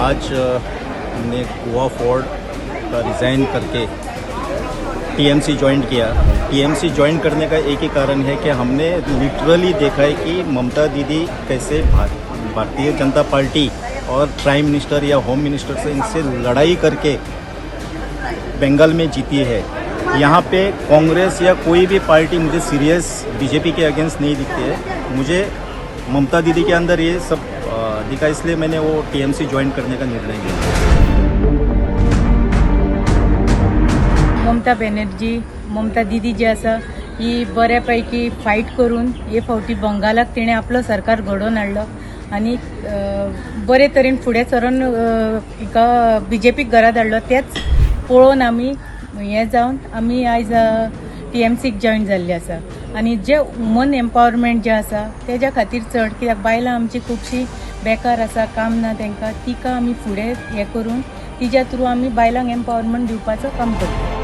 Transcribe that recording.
आज हमने गोवा फोर्ड का रिज़ाइन करके टीएमसी ज्वाइन किया। टीएमसी ज्वाइन करने का एक ही कारण है कि हमने लिटरली देखा है कि ममता दीदी कैसे भारतीय जनता पार्टी और प्राइम मिनिस्टर या होम मिनिस्टर से इनसे लड़ाई करके बंगाल में जीती है। यहाँ पे कांग्रेस या कोई भी पार्टी मुझे सीरियस बीजेपी के अगेंस्ट नहीं दिखती है। मुझे ममता दीदी के अंदर ये सब दिखा, इसलिए मैंने वो टीएमसी ज्वाइन करने का निर्णय लिया। ममता बॅनर्जी, ममता दिदी जी आसा ही बऱ्या पैकी फायट करून हे फावटी बंगालाक तिणें आपलो सरकार घडोवन हाडलो आनी बरे तरेन फुडें सरून हिका बीजेपीक घरा धाडलो. तेच पळोवन आमी हें जावन आमी आयज टीएमसीक जॉयन जाल्ले आसा आनी जे वुमन एम्पावरमेंट जें आसा तेज्या खातीर चड, कित्याक बायलां आमची खुबशीं बेकार आसा, काम ना तांकां. तिका आमी फुडें हें करून तिज्या थ्रू आमी बायलांक एम्पावरमेंट दिवपाचो काम करता.